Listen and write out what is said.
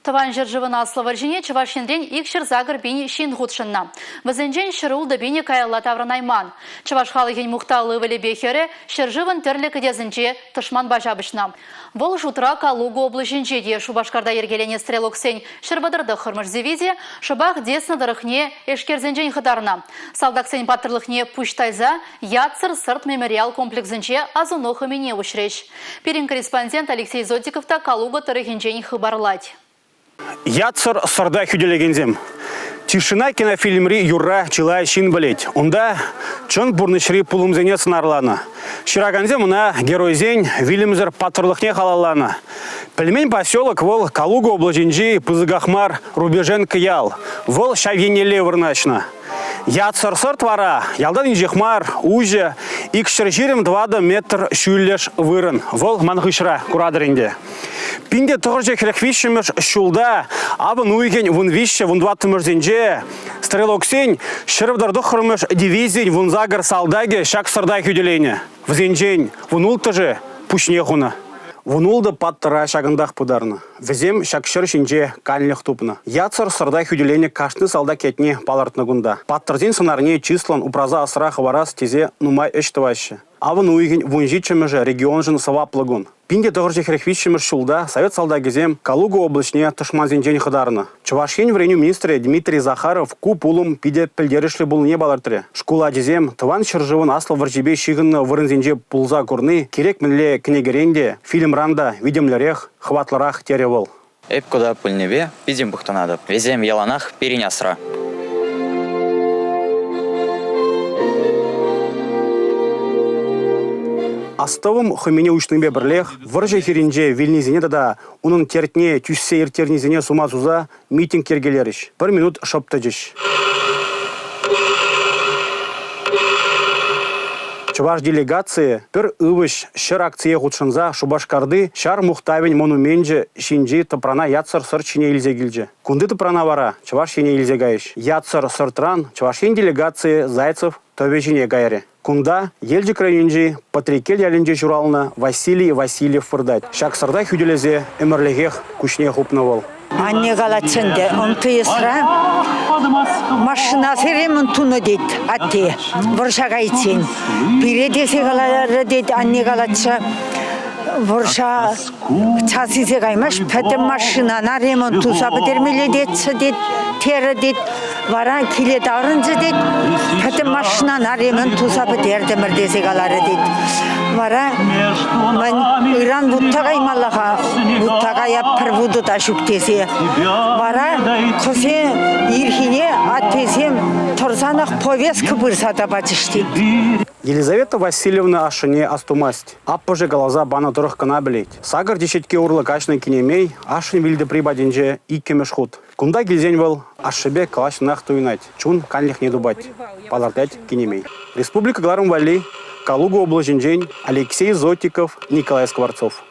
Тӑван ҫӗршывӑн Аслӑ вӑрҫине Чӑваш Енрен 208 пин ҫын хутшӑннӑ. Вӗсенчен 106 пинӗ каялла таврӑнайман. Чӑваш халӑхӗн мухтавлӑ ывӑлӗпе хӗрӗ ҫӗршывӑн тӗрлӗ кӗтесӗнче тӑшманпа ҫапӑҫнӑ. Вӑл шутра Калуга облаҫӗнче те Шупашкарта йӗркеленӗ стрелоксен 139-мӗш дивизийӗ шӑпах Десна тӑрӑхне эшкерсенчен хӑтарнӑ. Салтаксен паттӑрлӑхне пуҫ тайса Ятсӑр сӑрт мемориал комплексӗнче асӑну хӑмине уҫрӗҫ. Пирӗн корреспондент Алексей Зотиков та Калуга тӑрӑхӗнчен хыпарлать. Ятсӑр сӑрта хӳтӗлекенсем. «Тишина» кинофильмри юрра чылай ҫын пӗлет. Унта чӑн пурнӑҫри пулӑмсене сӑнарланӑ. Ҫыракансем ӑна геройсен вилӗмсӗр паттӑрлӑхне халалланӑ. Пӗлмен поселок вӑл Калуга облаҫӗнчи пысӑках мар Рубеженко ял. Вӑл ҫав еннелле вырнаҫнӑ. Ятсӑр сӑрт вара ялтан инҫех мар, уҫӑ, 224 метр ҫӳллӗш вырӑн. Вӑл ман хыҫра, куратӑр ӗнтӗ. 1943 ҫулта авӑн уйӑхӗн 13-14-мӗшӗнче стрелоксен 139-мӗш дивизийӗн 18 салтакӗ ҫак сӑрта хӳтӗленӗ. Вӗсенчен 16-шӗ пуҫне хунӑ. 16 паттӑра ҫакӑнтах пытарнӑ. Вӗсем ҫак ҫӗр ҫинче канлӗх тупнӑ. Ятсӑр сӑрта хӳтӗленӗ кашни салтак ятне палӑртнӑ кунта. Паттӑрсен сӑнарне чыслӑн упраса асра хӑварас тесе нумай ӗҫ тӑваҫҫӗ. Авӑн уйӑхӗн 17-мӗшӗ регионшӑн сӑваплӑ кун. 1943 ҫулта совет салтакӗсем Калуга облаҫне тӑшмансенчен хӑтарнӑ. Чӑваш Ен вӗренӳ министрӗ Дмитрий Захаров ку пулӑм питӗ пӗлтерӗшлӗ пулнине палӑртрӗ. Шкул ачисем Тӑван ҫӗршывӑн Аслӑ вӑрҫипе ҫыхӑннӑ вырӑнсенче пулса курни кирек мӗнле кӗнекерен те, фильмран та витӗмлӗрех, хӑватлӑрах терӗ вӑл. Эп кунта пулнипе питӗ мухтанатӑп. Вӗсем яланах пирӗн асра. Астӑвӑм хӑмине уҫнипе пӗрлех вӑрҫӑ хирӗнче вилнисене тата унӑн тертне тӳссе ирттернисене сума суса митинг йӗркелерӗҫ, пӗр минут шӑп тӑчӗҫ. Чӑваш делегацийӗ пӗр ывӑҫ ҫӗр акцие хутшӑнса Шупашкарти ҫар мухтавӗн монуменчӗ ҫинчи тӑпрана ятсӑр сӑрт ҫине илсе килчӗ. Кунти тӑпрана вара Чӑваш Ене илсе кайӗҫ. Ятсӑр сӑртран Чӑваш Ен делегацийӗ Зайцев тӑвӗ ҫине кайрӗ. Кунта Елчӗк районӗнчи Патреккел ялӗнче ҫуралнӑ Василий Васильев выртать. Ҫак сӑрта хӳтӗлесе ӗмӗрлӗхех куҫне хупнӑ вӑл. Анне калать ӗнтӗ, МТСра машинасем тунӑ тет атте вӑрҫа кайиччен. Пире тесе каларӗ тет, анне калатчӗ, вӑрҫа час илсе каймасть, пӗтӗм машинана ремонт туса пӗтермелле тетчӗ тет, терӗ тет. Вара киле таврӑнчӗ тет, пӗтӗм машинана ремонт туса пӗтертӗмӗр тесе каларӗ тет. Вара ман ыран вутта каймалла-ха, вутта каяп пӗр вутӑ та ҫук тесе. Вара кӑсе ирхине аттесем тӑрсанах повестка пырса та пачӗҫ тет. Елизавета Васильевна ашшӗне астумасть. Аппӑшӗ каласа панӑ тӑрӑх кӑна пӗлет. Сакӑр теҫетке урлӑ каҫнӑ кинемей ашшӗн вилтӑпри патӗнче иккӗмӗш хут. Кунта килсен вӑл ашшӗпе калаҫнӑнах туйӑнать, чун канлӗхне тупать, палӑртать кинемей. Республика кӑларӑм валли Калуга облаҫӗнчен Алексей Зотиков, Николай Скворцов.